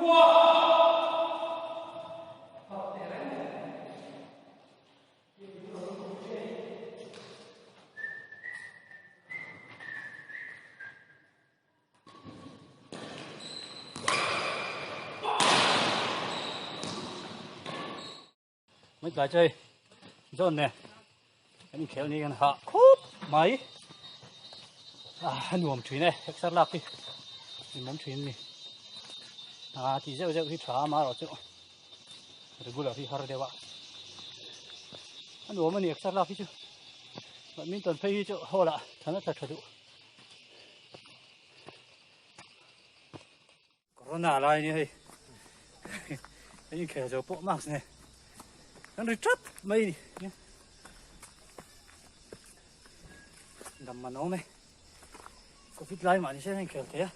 Mấy cái chơi John nè anh khéo ni kan ha khop mai a nuam thin e hek lak hi nuam thin ni a ti zeuh zeuh hi tha ma ro chu regular hi har deuh a a nuam ani hek lak hi chu badminton phei hi chu hall ah thana tha tha duh Corona lai ni hei an inkhel zo pawh mask ne an ri tap mai ni dam man awm e covid lai mah ni se an inkhel thei a.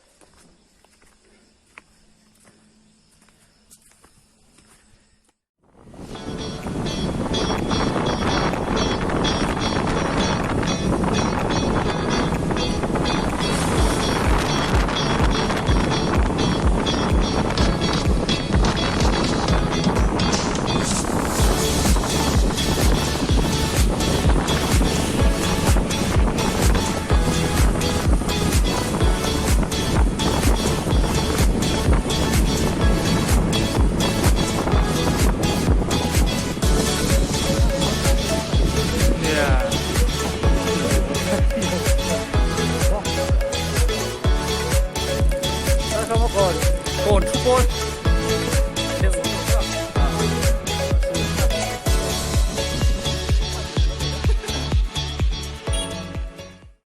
Kawn, kawn.